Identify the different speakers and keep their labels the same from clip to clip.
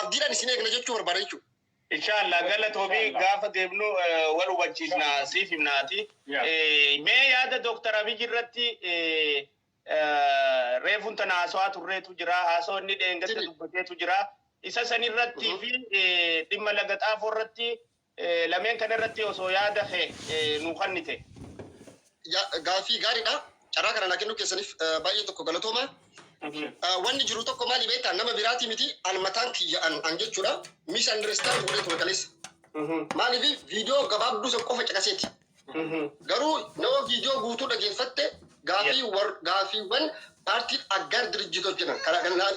Speaker 1: Abdiidhaan isin eegna jechuu barbaada jechuudha.
Speaker 2: Inshallah, galatoomi. Gaafa deemnu wal hubachiisna, siif himnaati. Mee yaada Dooktar Abiy irratti reefuun tana haasawaa turreetu jira. Haasawaa inni dheengadda dubbateetu jira. Isa sanirratti fi dhimma Laga Xaafoo irratti, lameen kana irratti osoo yaada kee nuu kennite.
Speaker 1: Gaaffii gaariidha. Carraa kana naa kennuu keessaniif baay'ee tokko galatooma. Wanni jiru tokko maali beektaa? Nama biraatii miti, an mataan kiyya an jechuudha. Misunderstand godhee ture kaleessa. Maaliif? Viidiyoo gabaabduu san qofa caqaseeti. Garuu nama viidiyoo guutuu dhageeffatte, gaafii gaafiiwwan paartiin አጋር ድርጅቶች jedhan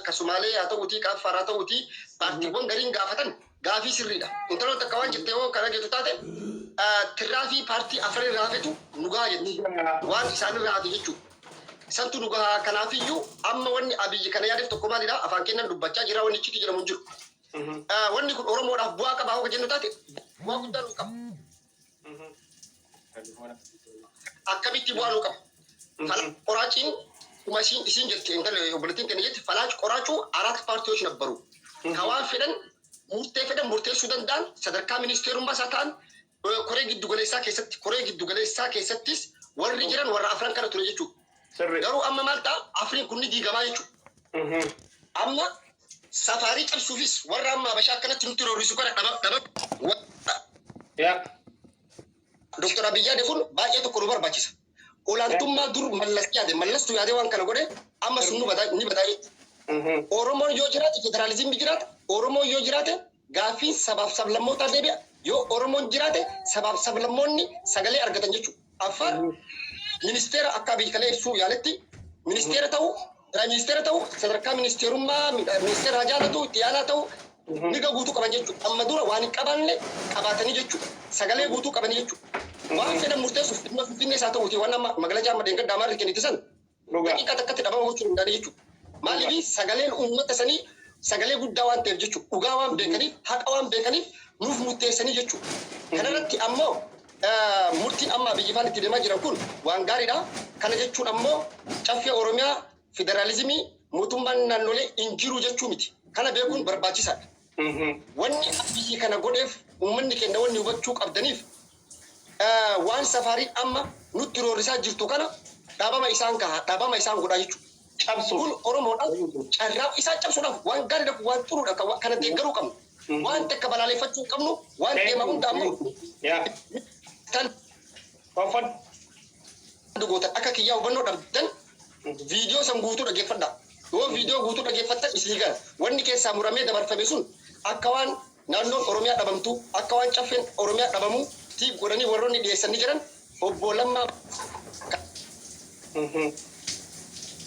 Speaker 1: ka Sumaalee haa ta'uutii, ka Affaar haa ta'uutii, paartiiwwan gariin gaafatan gaafii sirriidha. Intaloon takka waan jettee yoo kana geetu taate, tirraafii paartii afran irraa hafetu nu gahaa jetti. Waan isaan irraa hafe jechuudha. Santu nu gahaa. Kanaafiyyuu amma wanni Abiyyi kana yaadeef tokko maalidha? Afaan kennan dubbachaa jira, wanni ichitti jedhamu hin jiru. Wanni kun Oromoodhaaf bu'aa qabaa hoo jennu taate, bu'aa guddaa nu qaba. Akkamitti bu'aa nu qaba? ፈላጭ ቆራጭን isiin jette, intalli obboleettiin keenya jette, ፈላጭ ቆራጩ አራት ፓርቲዎች ነበሩ። Ka waan fedhan murtee fedhan murteessuu danda'an, sadarkaa ministeerummaa isaa ta'an, koree giddugaleessaa keessatti, koree giddugaleessaa keessattis warri jiran warra afran kana ture jechuudha. Garuu amma maal ta'a? Afriin kun ni diigamaa jechuudha. Amma safaarii cabsuufis warra amma Habashaa akkanatti nutti roorrisu kana dhaba dhaba. Doktor Abiyyi yaade kun baay'ee tokko nu barbaachisa. Olaantummaa dur Mallas yaade, Mallastu yaade waan kana godhe, amma sun nu badaa ni badaa jechuudha. Oromoon yoo jiraate federaalizimii jiraata. Oromoon yoo jiraate gaaffiin sabaaf sablammootaa deebi'a. Yoo Oromoon jiraate sabaaf sablammoonni sagalee argatan jechuudha. Affaar ministeera, akka Abiyyi kalee ibsuu yaaletti, ministeera ta'uu, ministeera ta'uu, sadarkaa ministeerummaa, ministeera hajaalatu itti aanaa ta'uu mirga guutuu qaban jechuudha. Amma dura waan hin qabaanne qabaatanii jechuudha. Sagalee guutuu qabanii jechuudha. Waan fedhan murteessuuf, dhimma Finfinnee isaa ta'uuti, waan amma magaalaa amma dheengadda Amaarri kennite san daqiiqaa takkatti dhabama gochuu danda'anii jechuudha. Maaliif? Sagaleen uummata sanii sagalee guddaa waan ta'eef jechuudha. Dhugaa waan beekaniif, haqa waan beekaniif nuuf murteessanii jechuudha. Kanarratti ammoo murtiin amma Abiyyi faan itti deemaa jiran kun waan gaariidha. Kana jechuun ammoo Caffee Oromiyaa, federaalizimii, mootummaan naannolee hin jiru jechuu miti. Kana beekuun barbaachisaadha. Wanni Abiyyi kana godheef, uummanni keenya wanni hubachuu qabdaniif, waan safaariin amma nutti roorrisaa jirtu kana dhabama isaan kaha, dhabama isaan godhaa jechuudha.
Speaker 2: Cabsuuf.
Speaker 1: Kun Oromoodhaaf carraa isaan cabsuudhaaf waan gaariidha, waan xuruudha, kana deeggaruu qabnu. Waan takka balaaleffachuu hin qabnu, waan deema hunda ammoo tan
Speaker 2: Koffan.
Speaker 1: gootan akka kiyyaa hubannoo dhabdan, viidiyoo san guutuu dhaggeeffadha. Yoo viidiyoo guutuu dhaggeeffattan isinii gala. Wanni keessaa muramee dabarfame sun akka waan naannoon Oromiyaa dhabamtu, akka waan Caffeen Oromiyaa dhabamu tiif godhanii warroonni dhiyeessan ni jiran. Obbo Lammaa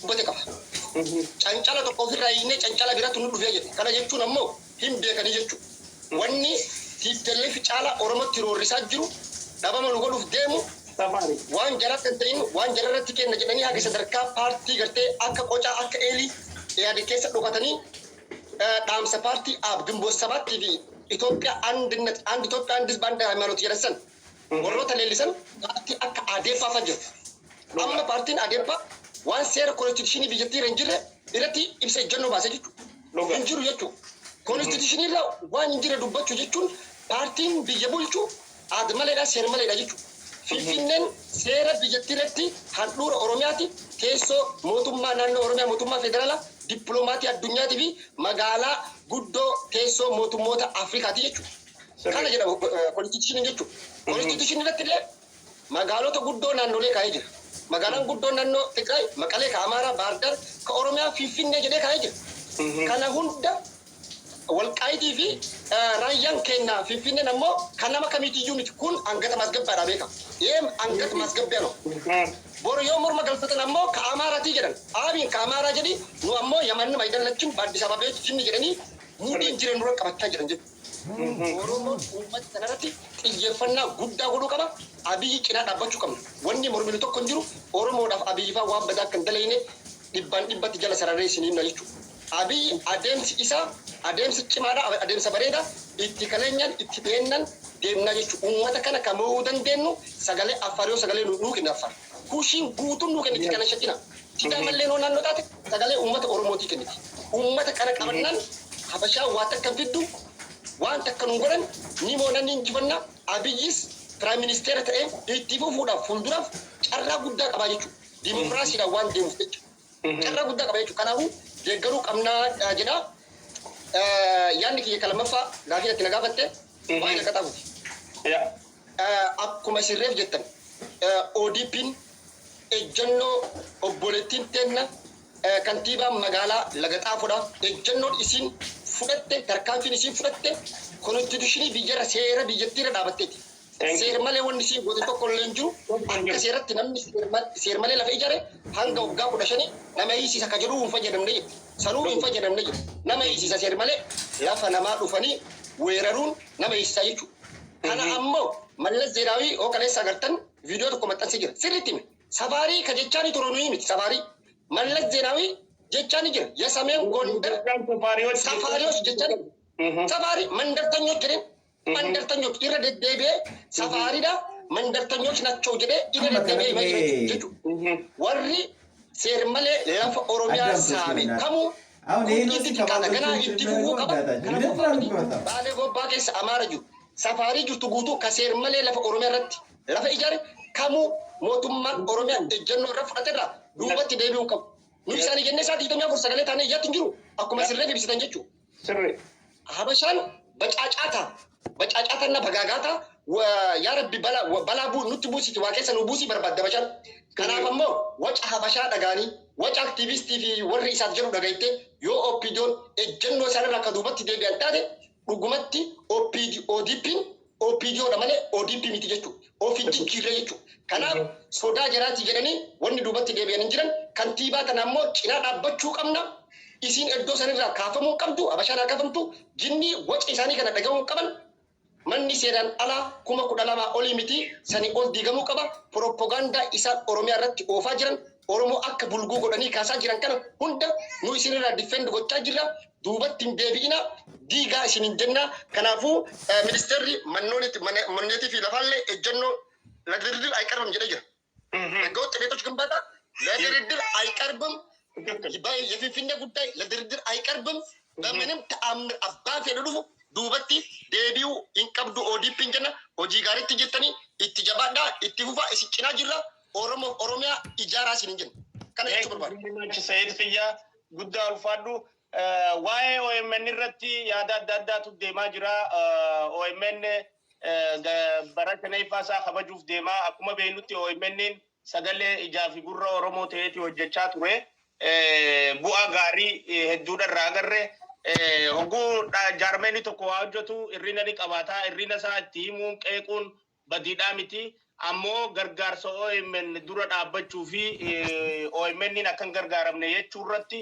Speaker 1: dubbate qaba. Cancala tokko ofirraa hiiknee cancala biraatu nu dhufee jedhe. Kana jechuun ammoo hin beekanii jechuudha. Wanni TPLF caalaa Oromootti roorrisaa jiru, dhabama nu godhuuf deemu,
Speaker 2: Safari.
Speaker 1: waan jara kan ta'in, waan jara irratti kenna jedhanii haga sadarkaa paartii gartee akka qocaa akka eelii yaade keessa dhokatanii, dhaamsa paartii አብ ግንቦት ሰባትtii fi Itoophiyaa አንድነት አንድ ኢትዮጵያ አንድ ህዝብ አንድ ሃይማኖት jedhan san warroota leellisan paartii akka Adeeffaa fa jiru. Amma paartiin Adeeffaa waan seera constitutionii biyyattii irra hin jirre irratti ibsa ejjennoo baasee jechuudha. Hin jiru jechuudha. Constitutionii irra waan hin jirre dubbachuu jechuun paartiin biyya bulchu aad maleedha, seera maleedha jechuudha. Finfinneen seera biyyattii irratti handhuura Oromiyaati, teessoo mootummaa naannoo Oromiyaa, mootummaa federaalaa, dippiloomatii addunyaatii fi magaalaa guddoo teessoo mootummoota Afrikaati jechuudha. Kana jedhama constitutioniin jechuudha. Constitutionii irratti illee magaalota guddoo naannolee kaa'ee jira. Magaalaan guddoo naannoo Tigraay Maqalee, ka Amaaraa Baahir, ka Oromiyaa Finfinnee jedhee kaa'ee jira. Kana hunda Walqaayitii fi Raayyaan kennaa, Finfinneen ammoo kan nama kamiitiyyuu miti. Kun አንገት ማስገቢያdha beeka. ይህም አንገት ማስገቢያ ነው. Boru yoo morma galfatan ammoo ka Amaaraatii jedhan. Aabiin ka Amaaraa jedhi, nu ammoo የማንም አይደለችም, በአዲስ አበባ jinni jedhanii muudiin jiran nurra qabachaa jiran jechuudha. Oromoon uummata kanarratti xiyyeeffannaa guddaa godhuu qaba. Abiyyi cinaa dhaabbachuu qabna. Wanni morminu tokko hin jiru. Oromoodhaaf Abiyyi fa'aa waan badaa akka hin dalayne dhibbaan dhibbatti jala sararee isin himna jechuudha. Abiyyi adeemsi isaa adeemsa cimaadha, adeemsa bareeda, itti kaleenyaan itti dhiyeennan deemnaa jechuudha. Uummata kana kan mo'uu dandeenyu sagalee Affaar yoo sagalee nuu kenna Affaar. Kushiin guutuun nuu kenniti, kana shakkina. Sidaamallee noo naannoo taate sagalee uummata Oromootii kenniti. Uummata kana qabannaan Habashaa waa takka hin fiddu, waan takka nun godhan, ni moona, ni injifanna. Abiyyis prime ministeera ta'ee itti fufuudhaaf fuulduraaf carraa guddaa qabaa jechuudha. Dimokiraasiidhaan waan deemuuf jecha. Carraa guddaa qaba jechuudha. Kanaafuu deeggaruu qabnaa jedha. Yaadni kiyya kan lammaffaa, gaafii ati na gaafatte, waa'ee Laga Xaafooti. Akkuma isin reef jettan, ODPn ejjennoo obboleettiin teenna kantiibaan magaalaa Laga Xaafoodha, ejjennoon isiin fudhatte, tarkaanfiin isiin fudhatte constitutionii biyyarra, seera biyyattiirra dhaabatteeti.
Speaker 2: Thank you.
Speaker 1: Seer malee wanni isiin goote tokko illee hin jiru. Akka seeratti namni seer malee lafa ijaare hanga waggaa 15 nama hiisisa ka jedhuu hin fayyadamne jette. Sanuu hin fayyadamne jette. Nama hiisisa, seer malee lafa namaa dhufanii weeraruun nama hiisisaa jechuudha. Kana ammoo Mallas Zeenaawii hoo kaleessa agartan viidiyoo tokko maxxansee jira. Sirriitti hime. Safaarii ka jechaanii ture nuyi miti safaarii. Mallas Zeenaawii jechaanii jira. የሰሜን ጎንደር ሰፋሪዎች jechaanii ሰፋሪ መንደርተኞች jedheen, መንደርተኞች irra deddeebi'ee safaariidha, መንደርተኞች ናቸው jedhee irra deddeebi'ee himee jira jechuudha. Warri seer malee lafa Oromiyaa saame kamuu
Speaker 3: አሁን ይሄን
Speaker 1: kun itti xiqqaata, ganaa itti fufuu qaba. Kana qofa miti, Baalee Gobbaa keessa Amaara jiru. Safaarii jirtu guutuu ka seer malee lafa Oromiyaa irratti lafa ijaare kamuu mootummaan Oromiyaa ejjennoo irra fudhate irraa duubatti deebi'uu qabu. Nu isaanii jennee isaa 24 sagalee taanee iyyaatti hin jiru. Akkuma sirree ibsitan jechuudha.
Speaker 2: Sirri.
Speaker 1: Habashaan በጫጫታ በጫጫታና በጋጋታ yaa Rabbi balaa nutti buusiti, waa keessa nu buusii barbaadde Habashaan. Kanaaf ammoo waca Habashaa dhagaanii, waca aktiivistii fi warri isaaf jedhu dhaga'itte, yoo OPDOn ejjennoo isaanirraa akka duubatti deebi'an taate, dhugumatti ODP'n OPDOdha malee ODP miti jechuudha. Ofi jijjiirree jechuudha. Kanaaf sodaa jaraatii jedhanii wanni duubatti deebi'an hin jiran. Kantiibaa tana ammoo cinaa dhaabbachuu qabna. Isiin iddoo sanirraa kaafamuu qabdu, Habashaan haa kaafamtu, jinni waca isaanii kana dhaga'uu qaban. Manni seeraan alaa 12,000 olii miti, sanii ol diigamuu qaba. Propagaandaa isaan Oromiyaa irratti oofaa jiran, Oromoo akka bulguu godhanii kaasaa jiran kana hunda nu isinirraa defend gochaa jirra. Duubatti hin deebi'ina, diigaa isin hin jenna. Kanaafuu ministeerri manneetii fi lafaallee ejjennoo ለድርድር አይቀርብም jedhee jira. ህገወጥ ቤቶች ግንባታ ለድርድር አይቀርብም። የፊንፊኔ ጉዳይ ለድርድር አይቀርብም። በምንም ተአምር abbaan fedhe dhufu duubatti deebi'uu hin qabdu ODP'n jenna. Hojii gaariitti jettanii itti jabaadhaa, itti fufaa, isin cinaa jirra. Oromoo Oromiyaa ijaaraa isin hin jenna. Kana jechuu barbaada.
Speaker 2: Sayid Xiyyaa, guddaa ulfaadhu. Waa'ee OMN irratti yaada adda addaatu deemaa jira. OMN bara shanaffaa isaa kabajuuf deemaa. Akkuma beeknutti OMN sagalee ijaa fi gurra Oromoo ta'eeti hojjechaa ture. Bu'aa gaarii hedduudha irraa agarre. Hogguu jaarmeenii tokko waa hojjetu hirrina ni qabaata. Hirrina isaa itti himuun qeequun badiidhaa miti. Ammoo gargaarsa OMN dura dhaabbachuu fi OMN akka hin gargaaramne jechuu irratti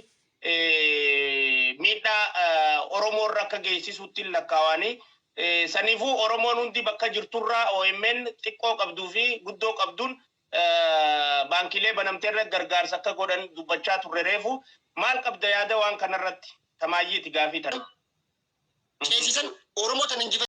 Speaker 2: miidhaa Oromoo irra akka geessisuutti lakkaawanii. Saniifuu Oromoon hundi bakka jirturraa OMN xiqqoo qabduu fi guddoo qabduun baankiilee banamtee irratti gargaarsa akka godhan dubbachaa turre reefu. Maal qabda yaada waan kanarratti? Tamaayyiiti gaafii tana.
Speaker 1: Ceesisan Oromoo tan injifatan.